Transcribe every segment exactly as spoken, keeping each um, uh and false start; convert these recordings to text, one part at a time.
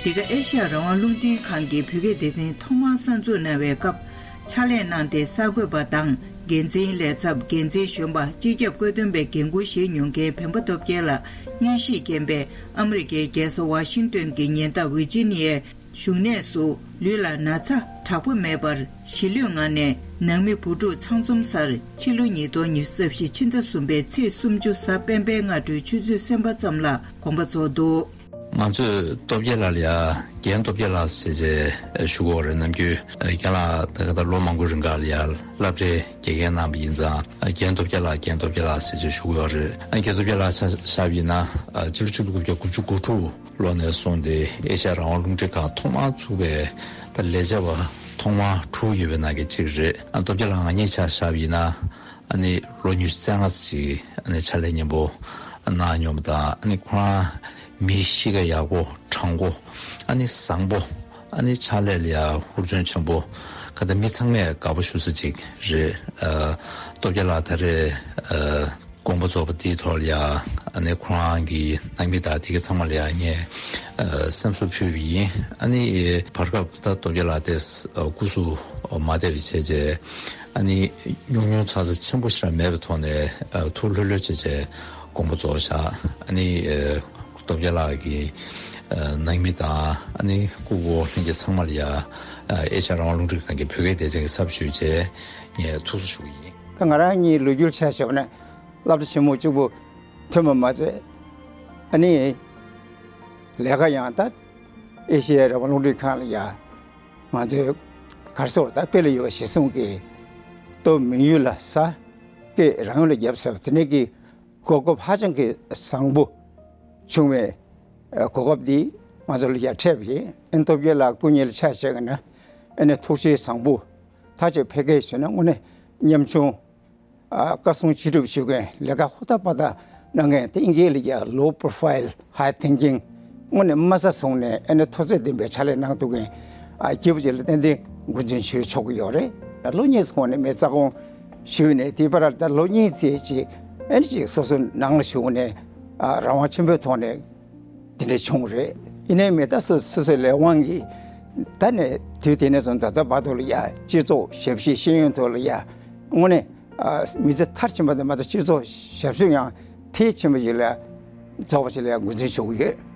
འདི་ག་ཨེ་ཤ་ཡ་རང་དབང་རླུང་འཕྲིན་ཁང་གི་བོད་སྐད་སྡེ་ཚན་ཐོག་མར་གསར་འཛུགས་གནང་བའི་སྐབས། ཕྱག་ལས་གནང་སྟེ་གསར་འགོད་པ་དང་འགན་འཛིན་ལས་ཚབ། འགན་འཛིན་གཞོན་པ། སྤྱི་ཁྱབ་བཀོད་འདོམས་པའི་འགན་འཁུར་བཞེས་མྱོང་མཁན་བོན་པོ་སྟོབས་རྒྱལ་ལགས་མངོན་ཤེས་རྒན་པས་ཨ་མི་རི་ཀའི་རྒྱལ་ས་ཝ་ཤིང་ཏོན་གྱི་ཉེ་འདབས་ཝི་ཇི་ནི་ཡའི་བཞུགས་གནས་སུ་ལུས་ལ་ན་ཚ་དྲག་པོ་མེད་པར་ཞི་ལྷོད་ངང་ནས་ནང་མི་བུ་ཕྲུག་ཚང་འཛོམས་སར་ཕྱི་ལོ་ཉིས་སྟོང་ཉི་ཤུ་རྩ་བཞི་ཕྱི་ཟླ་གསུམ་པའི་ཚེས་སུམ་ཅུ་གཟའ་སྤེན་པའི་སྔ་དྲོའི་ཆུ་ཚོད་གསུམ་པ་ཙམ་ལ་དགོངས་པ་རྫོགས་འདུག། ང་ཚོས་སྟོབས་རྒྱལ་ལགས་ལ་ཡ། རྒན་སྟོབས་རྒྱལ་ལགས་ཟེར་བྱས་ཞུ་གི་ཡོད་རེད། ནམ་རྒྱུན་རྒན་ལགས་ད་ག་ད་ལོ་མང་པོའི་རིང་ག་ལ་ཡ་སློབ་གྲྭའི་དགེ་རྒན་གནང་བ་ཡིན་ཙང་། རྒན་སྟོབས་རྒྱལ་ལགས། རྒན་སྟོབས་རྒྱལ་ལགས་ཟེར་བྱས་ཞུ་གི་ཡོད་རེད། རྒན་སྟོབས་རྒྱལ་ལགས་ཆ་བཞག་པ་ཡིན་ན། ཕྱི་ལོ་ཆིག་སྟོང་དགུ་བརྒྱ་དགུ་བཅུ་གོ་དྲུག་ལོ་ནས་བཟུང་སྟེ་ཨེ་ཤ་ཡ་རང་དབང་རླུང་འཕྲིན་ཁང་ཐོག་མར་བཙུགས་པའི་ད་ལས་བྱེད་པ་ཐོག་མ་དྲུག་ཡོད་པའི་ནང་གི་གཅིག་རེད། སྟོབས་རྒྱལ་ལགས་ང་གཉིས་ཆ་བཞག་པ་ཡིན་ན། ཨ་ནི་ལོ་ཉི་ཤུ་རྩ་ལྔ་ཙམ་ཅིག་ཨ་ནི་ཕྱག་ལས་མཉམ་པོ་གནང་མྱོང་བ་དང་། ཨ་ནི་ཁོ་རང་མི་གཤིས་ཀ་ཡག་པོ། དྲང་པོ། ཨ་ནི་བཟང་པོ། ཨ་ནི་ཕྱག་ལས་ལ་ཡ་ཧུར་བརྩོན་ཆེན་པོ། ག་ད་མི་ཚང་མས་དགའ་པོ་ཞུ་ས་ཅིག་རེད། ཨ། སྟོབས་རྒྱལ་ལགས་ད་རེས། ཨ། དགོངས་པ་རྫོགས་པ་འདིའི་ཐོག་ལ་ཡ། ཨ་ནི་ཁོ་རང་གི་ནང་མི་དང་དེ་ག་ཚང་མ་ལ་ཡ་ངས། ཨ། སེམས་གསོ་ཕུལ་བ་ཡིན། ཨ་ནི་བར་སྐབས་ད་སྟོབས་རྒྱལ་ལགས་དེ། ཨ། སྐུ་གཟུགས་མ་བདེ་བ་བྱས་བྱས། ཨ་ནི་ཉུང་ཉུང་ཚ་ཚ་ཆེན་པོ་ཞིག་རང་མེད་པའི་ཐོག་ནས། ཨ། ཐུགས་ལྷོད་ལྷོད་བྱས་བྱས་དགོངས་པ་རྫོགས་བཞག། ཨ་ནི། ཨ། སྟོབས་རྒྱལ་ལགས་ཀྱི། ཨ། ནང་མི་དང་། ཨ་ནི་སྐུ་ངོ་ལྷན་རྒྱས་ཚང་མ་ལ་ཡ། ཨ། ཨེ་ཤ་ཡ་རང་དབང་རླུང་འཕྲིན་ཁང་གི་བོད་སྐད་སྡེ་ཚན་གྱི་ཚབ་ཞུས་བྱས་ངས་ཐུགས་གསོ་ཞུ་གི་ཡིན། ད་ང་རང་གཉིས་ལོ་རྒྱུས་ཆ་བཞག་ན་སློབ་གྲྭ་ཆེན་མོ་གཅིག་པུ་ཐོན་པ་མ་ཚད། ཨ་ནི་ལས་ཀ་ཡང་ད་ཨེ་ཤེ་ཡ་རང་དབང་རླུང་འཕྲིན་ཁང་ལ་ཡ། ང་ཚོའི་གར་སོགས་ད་དཔེ་ལ་ཡོད་པ་གཞིར་བཟུང་གིས་སྟོད་སྨད་ཡུལ་ལ་ས་སྐྱེས་རང་ཡུལ་ལ་བརྒྱབ་ཟེར་བ་དེ་འདྲ་གི་གོ་སྐབས་ཧ་ཅང་གི་བཟང་པོ་བྱུང་བའི་གོ་སྐབས་འདི་ང་ཚོ་ལ་ཡ་འཕྲད་པ་ཡིན། ཨ་ནི་སྟོབས་རྒྱལ་ལགས་སྐུ་ཉིད་ལ་ཆ་བཞག་ན། ཨ་ནི་ཐུགས་རྗེ་བཟང་པོ་ཐག་ཆོད། ཕལ་སྐད་བྱས་ན་དངོས་གནས་ཉམ་ཆུང་། ཨ། བཀའ་གསུང་ཅི་སྒྲུབ་ཞུ་མཁན། ལས་ཀ་ཧུར་ཐག་པ་ཐག་གནང་མཁན། དེ་ཨིན་སྐད་ལ་ཡ་low profile high thinking དངོས་གནས་དམའ་ས་བཟུང་ནས། ཨ་ནི་མཐོ་ཚད་ལྡན་པའི་ཕྱག་ལས་གནང་ཐུབ་མཁན། ཨ། སྐྱེས་བུ་ཅིག་ལ་ཏན་ཏན་འགོ་འཛིན་ཞུ་ཆོག་གི་ཡོད་རེད། ལོ་གཉིས་གོང་ནས་མི་རྩ་དགོངས་ཞུས་ནས། དེའི་བར་ད་ལོ་གཉིས་ཙམ་ཅིག་ཨ་ནི་ཅིག་སོ་སོ་ནང་ལ་བཞུགས་ནས། ཨ། རང་དབང་ཆེན་པོའི་ཐོག་ནས་དེ་འདྲ་བྱུང་རེད། ཡིན་ནའི་མི་ད་སོ་སོ་སོའི་ལས་དབང་གིས་ད་ནས་དུས་དེ་ནས་བཟུང་ད་ལྟ་བར་དུ་ལ་ཡ་སྤྱི་ཚོགས་ཞབས་ཞུའི་ཤེས་ཡོན་ཐོག་ལ་ཡ་དངོས་གནས། ཨ། མི་ཚེ་མཐར་ཕྱིན་པ་དེ་མ་གཏོགས་སྤྱི་ཚོགས་ཞབས་ཞུ་ཡང་མཐར་ཕྱིན་པ་ཞིག་ལ་རྫོགས་པ་ཞིག་ལ་འགོ་འཛིན་ཞུ་གི་ཡོད།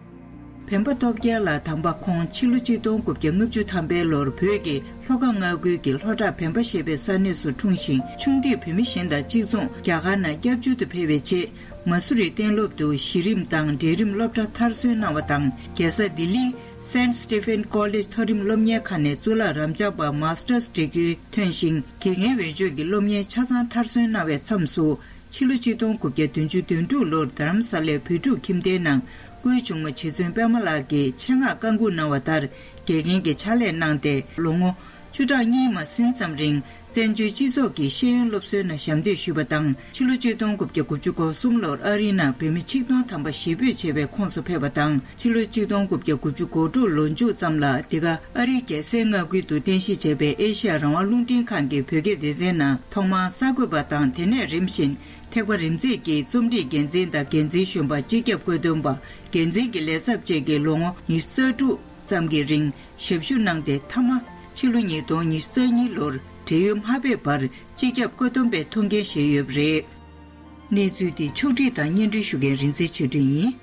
བོན་པོ་སྟོབས་རྒྱལ་ལགས་དམ་པ་ཁོང་ཕྱི་ལོ་ཆིག་སྟོང་དགུ་བརྒྱ་ལྔ་བཅུ་ཐམ་པའི་ལོར་བོད་ཀྱི་ལྷོ་ཁ་མངའ་ཁུལ་གྱི་ལྷོ་བྲག་བོན་པ་ཞེས་པའི་ས་གནས་སུ་འཁྲུངས་ཤིང་། ཆུང་དུས་བོད་མི་གཞན་དང་གཅིག་མཚུངས་རྒྱ་གར་ནང་སྐྱབས་བཅོལ་དུ་ཕེབས་པའི་རྗེས། མ་སུ་རིའི་གཏན་སློབ་ཏུ་གཞི་རིམ་དང་འབྲིང་རིམ་སློབ་གྲྭ་མཐར་སོན་གནང་བ་དང་། རྒྱལ་ས་ལྡི་ལིའི་Saint Stephen College མཐོ་རིམ་སློབ་གཉེར་ཁང་ནས་གཙུག་ལག་རབ་འབྱམས་པ་Master's Degree ཐོན་ཞིང་། དགེ་རྒན་འོས་ཆོས་ཀྱི་སློབ་གཉེར་ཆ་ཚང་མཐར་སོན་གནང་བའི་མཚམས་སུ། ཕྱི་ལོ་ཆིག་སྟོང་དགུ་བརྒྱ་བདུན་ཅུ་དོན་དྲུག་ལོར་རྡ་རམ་ས་ལའི་བོད་ཕྲུག་ཁྱིམ་སྡེའི་ནང་སྐུའི་གཅུང་མོ་རྗེ་བཙུན་པད་མ་ལགས་ཀྱི་ཆེད་མངགས་བཀའ་འགུག་གནང་བ་ལྟར་དགེ་རྒན་གྱི་ཕྱག་ལས་གནང་སྟེ། ལོ་ངོ་བཅུ་ཕྲག་གཉིས་མ་ཟིན་ཙམ་རིང་བཙན་བྱོལ་སྤྱི་ཚོགས་ཀྱི་ཤེས་ཡོན་སློབ་གསོའི་ནང་ཞབས་འདེགས་ཞུས་པ་དང་། ཕྱི་ལོ་ཆིག་སྟོང་དགུ་བརྒྱ་དགུ་བཅུ་གོ་གསུམ་ལོར་ཨ་རིའི་ནང་བོད་མི་ཆིག་སྟོང་ཐམ་པ་གཞིས་སྤོས་བྱས་པའི་ཁོངས་སུ་ཕེབས་པ་དང་། ཕྱི་ལོ་ཆིག་སྟོང་དགུ་བརྒྱ་དགུ་བཅུ་གོ་དྲུག་ལོ་མཇུག་ཙམ་ལ་འདི་ག་ཨ་རིའི་རྒྱལ་སའི་མངའ་ཁུལ་དུ་རྟེན་གཞི་བྱས་པའི་ཨེ་ཤ་ཡ་རང་དབང་རླུང་འཕྲིན་ཁང་གི་བོད་སྐད་སྡེ་ཚན་ནང་ཐོག་མར་གསར་འགོད་པ་དང་། དེ་ནས་རིམ་བཞིན་ཐེག་པ་རིམ་འཛེགས་ཀྱིས་རྩོམ་སྒྲིག་འགན་འཛིན་དང་། འགན་འཛིན་གཞོན་པ། སྤྱི་ཁྱབ་བཀོད་འདོམས་པ། འགན་འཛིན་གྱི་ལས་ཚབ་བཅས་ཀྱི་ལོ་ངོ་ཉི་ཤུ་རྩ་དྲུག་ཙམ་གྱི་རིང་ཞབས་ཞུ་གནང་སྟེ། མཐའ་མ་ཕྱི་ལོ་ཉིས་སྟོང་ཉི་ཤུ་རྩ་གཉིས་ལོར་བགྲེས་ཡོལ་མ་ཕེབས་བར་སྤྱི་ཁྱབ་བཀོད་འདོམས་པའི་ཐུགས་འགན་བཞེས་ཡོད་པ་རེད། གནས་ཚུལ་འདི་ཕྱོགས་སྒྲིག་དང་སྙན་སྒྲོན་ཞུ་མཁན་རིག་འཛིན་ཆོས་སྒྲོན་ཡིན།